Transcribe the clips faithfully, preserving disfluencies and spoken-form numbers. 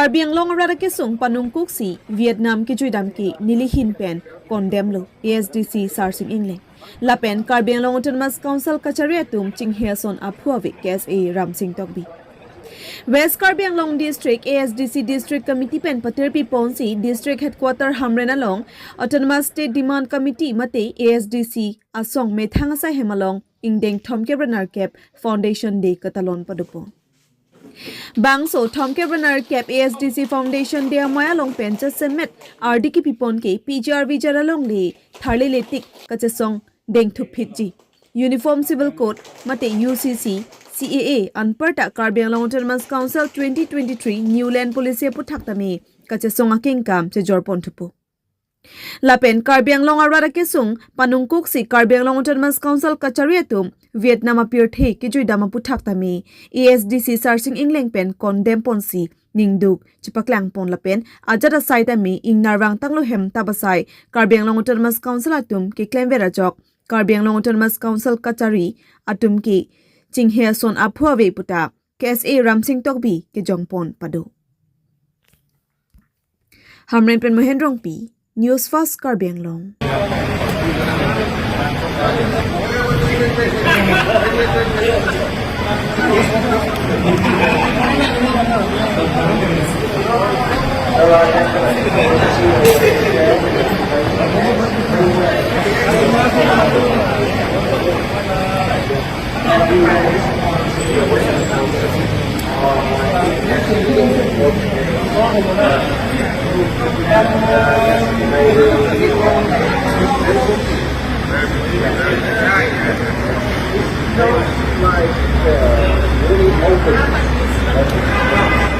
Karbi Anglong arat akesung panungkuksi Vietnam kejuidam ke nelihin pen condemn lo A S D C Sarsing Engleng. Lapen Karbi Anglong Autonomous Council kachari atum chinghe ason aphu ave K S A Ramsing Tokbi. West Karbi Anglong District A S D C District Committee pen patirpi ponsi District Headquarter Hamren along Autonomous State Demand Committee mate A S D C asong methang asai hem along ingdeng thomkep ra nerkep Foundation Day katalon padopo. Bangso thomkep ra nerkep A S D C Foundation Day amei along pen jasemet ardi kepipon ke P G R V J R alongle tharlele tik kachesong dengthuphitji. Uniform Civil Code mate U C C, C A A anparta Karbi Anglong Autonomous Council twenty twenty-three New Land Policy aputhak tame kachesong akengkam chejorpon thupo. Lapen Karbi Anglong arat akesung panungkuksi Karbi Anglong Autonomous Council kachari atum Vietnam apirthe kejuidam aputhak tame A S D C Sarsing Engleng pen condemn ponsi ningduk chepaklang pon lapen ajat asai tame ingnar vangtanglo hem ta basai Karbi Anglong Autonomous Council atum keklemver ajok Karbi Anglong Autonomous Council kachari atum ke chinghe ason aphu ave puta K S A Ramsing Tokbi kejongpon pado. Hamren pen Mohen Rongpi, News Fast Karbi Anglong.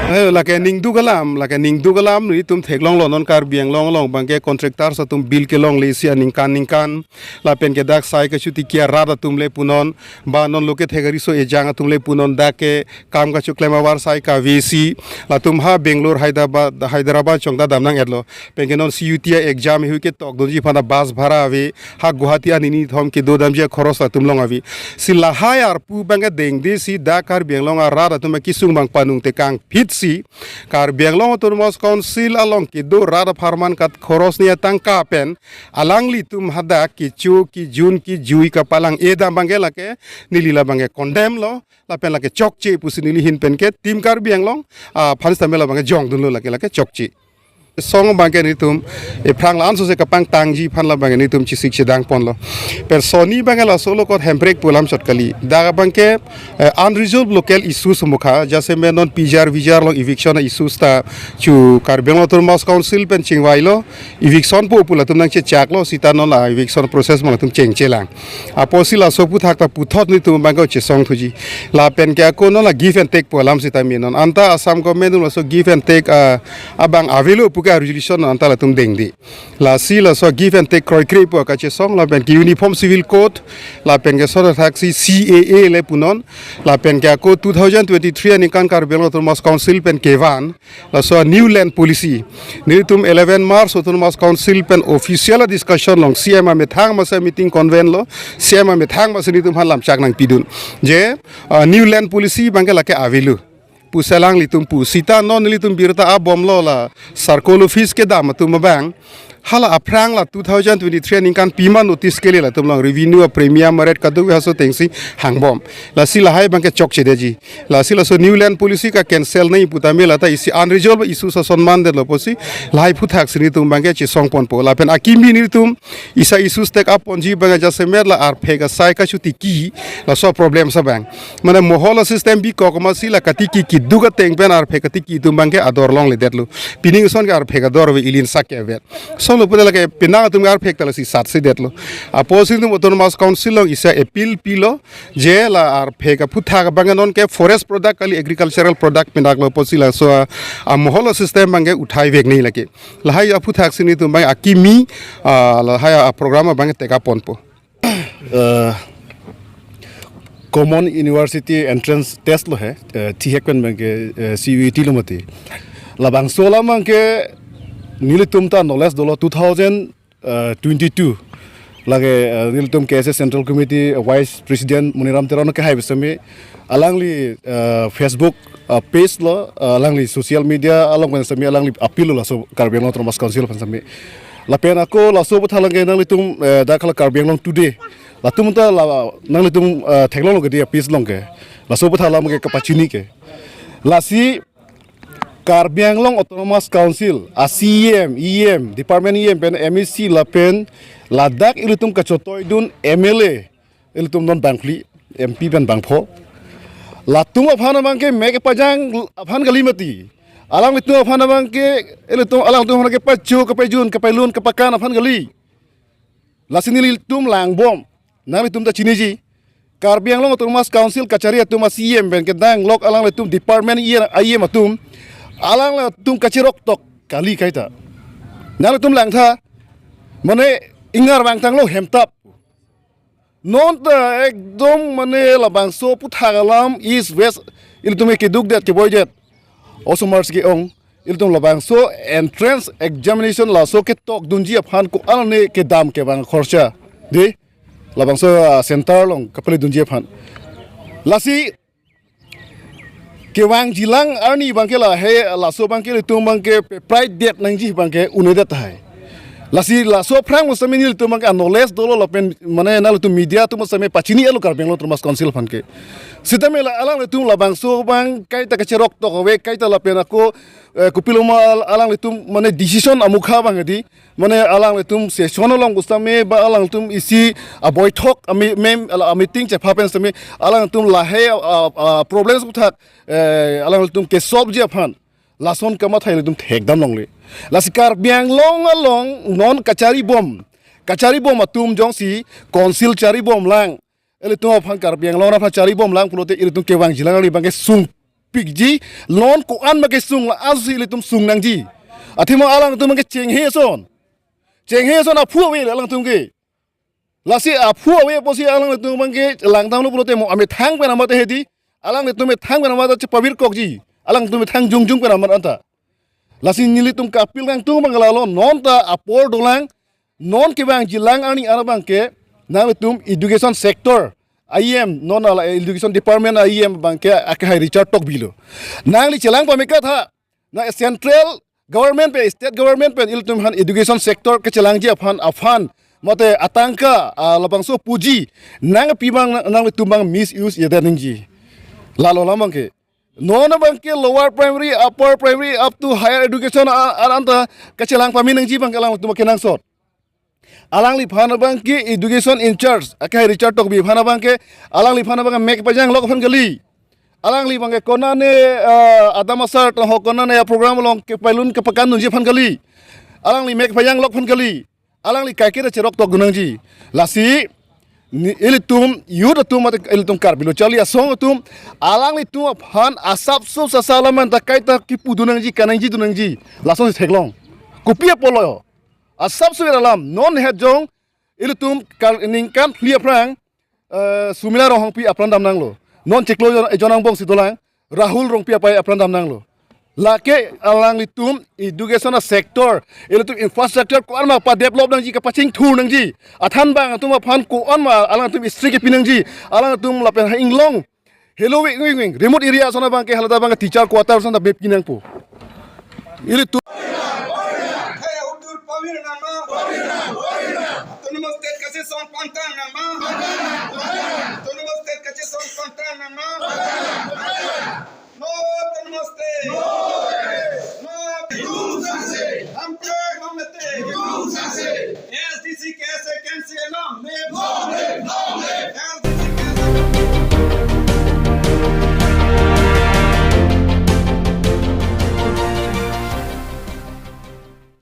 Eh, lake ningduk alam, lake ningduk alam, nelitum theklonglo non Karbi Anglong along abangke contractors atum bill kelongle isi aningkan ningkan, lapen ke dak sai kachotiki arat atum le punon, ba non loke thek ariso ejang atum le punon dak ke kam kachoklem avarsai kave isi, latum ha Bangalore, Hyderabad, Hyderabad chongda damnang etlo. Penke non C U T A exam hui ketok dunji aphan bus bhara ave, ha Guwahati anini thom kedo damji akhoros latum long ave. Si lahai arpu abangke dengde si dak Karbi Anglong arat atum akesung abang panung tekangphitsi, Karbi Anglong Autonomous Council along kedo rat apharman kat khoros ni atangka pen, alanglitum hadak kecho kejun kejui kapalang-e dam abangke lake neli la abangke condemn lo, lapen lake chokche pusi nelihin pen ke Team Karbi Anglong aphan sitame la abangke jongdunlo, lake lake chokche. Song abangke nelitum ephrang la-an sose kapangtangji aphan la abangke nelitum chesik chedang ponlo. Pen sonni abangke laso lo kot hemprek pu alam chot kali. Dak abangke, eh, unresolved local issues mukha, jasemet non P G R V G R along eviction issues ta chu Karbi Anglong Autonomous Council pen chingvailo, eviction po pu latum nangchechaklo, sita non la eviction process ma latum chengchelang. Apotsi laso aphuthak ta puthot nelitum abangke chesong thuji. Lapen ke ako non la give and take pu alam sitame non anta Assam government laso give and take, ah, abang avelo pu ke resolution non anta latum dengde. Lasi laso give and take kroikre pu kachesong, lapen ke Uniform Civil Code, lapen ke soda thaksi C A A le punon, lapen ke ako two thousand twenty-three aningkan Karbi Anglong Autonomous Council pen kevan laso New Land Policy. Nelitum eleven March Autonomous Council pen official discussion along C M amethang masa meeting convene lo, C M amethang masa nelitum aphan lamchak nangpidun. Je, ah, New Land Policy abangke lake avelo pusi alanglitum pu. Sita non nelitum birta abomlo la circle office kedam atum abang. Hala aphrang la two thousand twenty-three aningkan pima notice kele latum along revenue a premium a rate kadokave haso atengsi hangbom. Lasi lahai abangke chokchedeji. Lasi laso New Land Policy ka cancel nangji putame lata isi unresolved issues ason mandetlo pusi lahai aphuthak si nelitum abangke chesong ponpo. Lapen akimi nelitum isi issues take up ponji abangke jasemet la arphek asai kachotiki laso problem sa abang. Mane mohol system bikok amatsi la katiki keduk ateng pen arphek katiki atum abangke ador longledetlo. Pining ason ke arphek ador ave, ilin sak ke ave. Solo pute lake penang atum arphek ta lasi satsi detlo. Apotsi nelitum Autonomous Council along isi appeal pilo, je la arphek aphuthak abangke non ke forest product kali, agricultural product penaklo, apotsi laso a, amohol system abangke uthai vek nangji lake. Lahai aphuthak si nelitum abang akimi, ah, lahai a program abangke take up ponpo. Eh, Common University Entrance Test lo he, eh, thihek pen abangke, eh, C U E T lo mati. Labangso alam abangke nelitum ta knowledge dolo two thousand, eh, twenty-two. lake, eh, nelitum K S A Central Committee, eh, Vice President Moniram Terang ke hai pen sitame alangli, eh, Facebook, eh, page lo, eh, alangli social media along pen sitame alangli appeal lo laso Karbi Anglong Autonomous Council pen sitame. Lapen ako laso aputhak lake nanglitum, eh, dak hala Karbi Anglong Today. Latum ta la nanglitum, eh, theklonglo ke dia page along ke. Laso aputhak alam ke kapachini ke. Lasi Karbi Anglong Autonomous Council a C E M, E M, Department E M pen M A C lapen ladak ilitum kachotoi dun M L A, ilitum non bangphli, M P pen bangpho. Latum aphan abang ke mek pajang aphan kali mati. Alanglitum aphan abang ke ilitum alangtum aphan ke pacho, kapejun, kapelun, kapakan aphan kali. Lasi nelitum langbom. Nanglitum ta chiniji. Karbi Anglong Autonomous Council kachari atum a C E M pen kedang lok alanglitum department E M, E M atum. Alanglitum kachirok tok kali kaita. Nanglitum langtha. Mane ingar bangtang lo hemtap. Non ta ekdom mane labangso aputhak alam East West ilitum keduk det keboi det. Osomar si ke-ong, ilitum labangso entrance examination laso ketok dunji aphan ko-an ne kedam kevang khorcha. Dei, labangso, ah, center along kapale dunji aphan. Lasi kevangjilang arni abang ke lahei, laso abang ke ilitum abang ke peprai det nangji abang ke un-edet tahai. Lasi laso aphrang mo sitame nelitum abang ke a-knowledge dolo lapen mane nanglitum media atum sitame pachini-etlo Karbi Anglong Autonomous Council aphan ke. Sitame la alanglitum labangso abang kaita kachirok tok ave kaita lapen ako, eh, kopilo ma al-, alanglitum mane decision amukha abang di. Mane alanglitum session along pu sitame ba alanglitum isi aboithok ami mem ala meeting chepha pen sitame alanglitum lahei, ah, ah, problems aputhak, eh, alanglitum ke-solve ji aphan. Lason kamathai ilitum thekdam longle. Lasi Karbi Anglong along non kachari bom. Kachari bom atum jongsi council chari bomlang. Ilitum aphan Karbi Anglong aphan chari bomlang pulote ilitum kevangjilang arni abang ke sungpikji, non ko-an ma kesung la aso ilitum sung nangji. Athema alangtum abang ke chenghe ason. Chenghe ason aphu ave alangtum ke. Lasi aphu ave apotsi alangtum abang ke langdamlo pulote mo amethang pen amat hedi. Alangtum methang pen amat chepavirkokji. Alangtum methang jongjong pen amat anta. Lasi nelitum ka-appeal nangtum abang lalo non ta apor dolang, non kevangjilang arni an abang ke nanglitum education sector E M, non ala education department E M abang ke akehai Richard Tokbi lo. Nangli chelang pame katha, na central government pen, state government pen ilitum aphan education sector kechelangji aphan, aphan mate atangka, ah, labangso puji nangpi abang nanglitum abang misuse ya nangji. Lalo alam abang ke. Non abang ke lower primary, upper primary, up to higher education a-, a-, anta kachelang pame nangji abang ke alangtum kenangsot. Alangliphan abang ke education in charge, akehai Richard Tokbi aphan abang ke, alangliphan abang ke mek pajang lok aphan kali. Alangli abang ke konane, eh, adam asar toho konane a-program along kepelun kepakan dunji aphan kali. Alangli mek pajang lok aphan kali. Alangli kaiketa cherok tok dun nangji. Lasi ni ilitum youth atum mate ilitum Karbi lo charli asong atum alanglitum aphan asapso sasa alam anta kaita kipu dun nangji, kanangji dun nangji. Lason si theklong. Kopi apotlo? Asapso alam non het jong ilitum kal ningkan phli aphrang, eh, Sumila Ronghangpi apran damnanglo. Non chiklo jon, eh, jon angbong si dolang, Rahul Rongpi apai apran damnanglo. Lake alanglitum education a-sector, ilitum infrastructure ko-an ma pa-develop nangji, kapachingthur nangji. Athan bang atum aphan ko-an ma alangtum history kepi nangji. Alangtum lapen ha inglong helo wing wing wing remote area ason abang ke halata abang ke teacher quarter ason ta bep kinang po. Ilitum. Kaya hudur pawir nangma. Autonomous State kachesong pangtang nangma. Autonomous State kachesong pangtang nangma. No Autonomous State.